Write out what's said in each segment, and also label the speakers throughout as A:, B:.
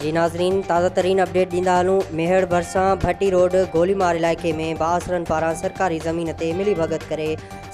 A: جي ناظرين تازه ترين اپڊيٽ ڏيندا هلون ميهڙ ڀرسان ڀٽي روڊ گوليمار علائقي ۾ بااثرن پاران سرڪاري زمين تي ملي ڀڳت ڪري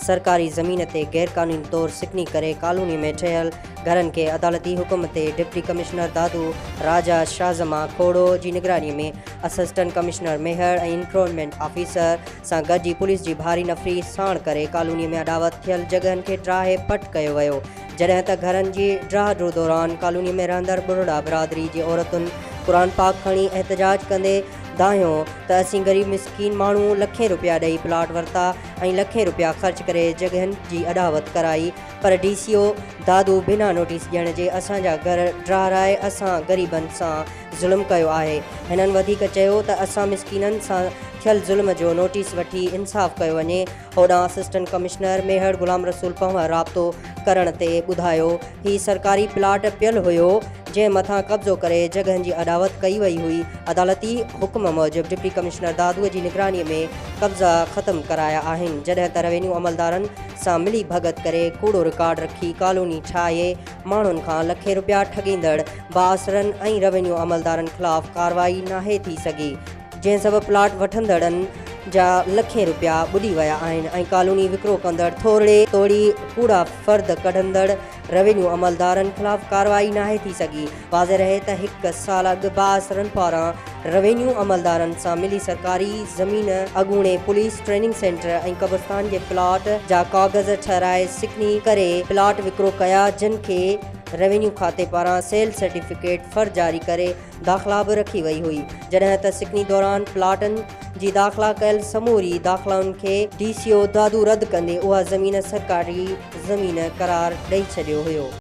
A: سرڪاري زمين تي غيرقانوني طور سڪني ڪري ڪالوني ۾ ٺهيل گهرن کي عدالتي حڪم تي ڊپٽي ڪمشنر دادو راجا شاهزمان کوڙو جي نگراني ۾ اسسٽنٽ ڪمشنر ميهڙ ۽ انڪرومينٽ آفيسر سان گڏجي پوليس جي ڀاري نفري ساڻ ڪري ڪالوني ۾ اڏاوت ٿيل جڳهن کي ڊاهي پٽ ڪيو ويو جڏهن ته گهرن جي ڊاهه ڊوهه دوران ڪالوني ۾ رهندڙ ٻرڙا برادري جي عورتن قرآن پاڪ کڻي احتجاج ڪندي دانهيو ته اسين غريب مسڪين ماڻهو لکين روپيا ڏئي پلاٽ ورتا ۽ لکين روپيا خرچ ڪري جڳهن جي اڏاوت ڪرائي پر ڊي سي او دادو بنا نوٽيس ڏيڻ جي اسان جا گهر ڊاهرائي اسان غريبن سان ظلم ڪيو آهي. هنن وڌيڪ چيو ته اسان مسڪينن سان ٿيل ظلم جو نوٽيس وٺي انصاف ڪيو وڃي. هوڏانهن اسسٽنٽ ڪمشنر ميهڙ غلام رسول پنهور رابطو ڪرڻ تي ٻڌايو هي سرڪاري پلاٽ پيل هيو جنهن مٿان قبضو ڪري جڳهن جي اڏاوت ڪئي وئي هئي عدالتي حڪم موجب ڊپٽي ڪمشنر دادو جي نگراني ۾ قبضا ختم ڪرايا آهن جڏهن ته روينيو عملدارن سان ملي ڀڳت ڪري ڪوڙو رڪارڊ رکي ڪالوني ٺاهي ماڻهن کان لکين رپيا ٺڳيندڙ بااثرن ۽ روينيو عملدارن خلاف ڪارروائي ناهي ٿي سگهي، جنهن سبب پلاٽ وٺندڙن جا لکين رپيا ٻڏي ويا آهن ۽ ڪالوني وڪرو ڪندڙ ٿورڙي توڙي ڪوڙا فرد ڪڍندڙ روينيو عملدارن خلاف ڪارروائي ناهي ٿي سگهي. واضح رهي ته هڪ سال اڳ بااثرن پاران روينيو عملدارن سان ملي سرڪاري زمين اڳوڻي پوليس ٽريننگ سينٽر ۽ قبرستان جي پلاٽ جا ڪاغذ ٺهرائي سڪني ڪري پلاٽ وڪرو ڪيا جن کي روينيو کاتي پاران سيل سرٽيفڪيٽ فر جاري ڪري داخلا به رکي وئي هئي جڏهن ته سڪني دوران پلاٽن جي داخلا ڪيل سموري داخلائن کي ڊي سي او دادو رد ڪندي اها زمين سرڪاري زمين قرار ڏئي ڇڏيو هيو.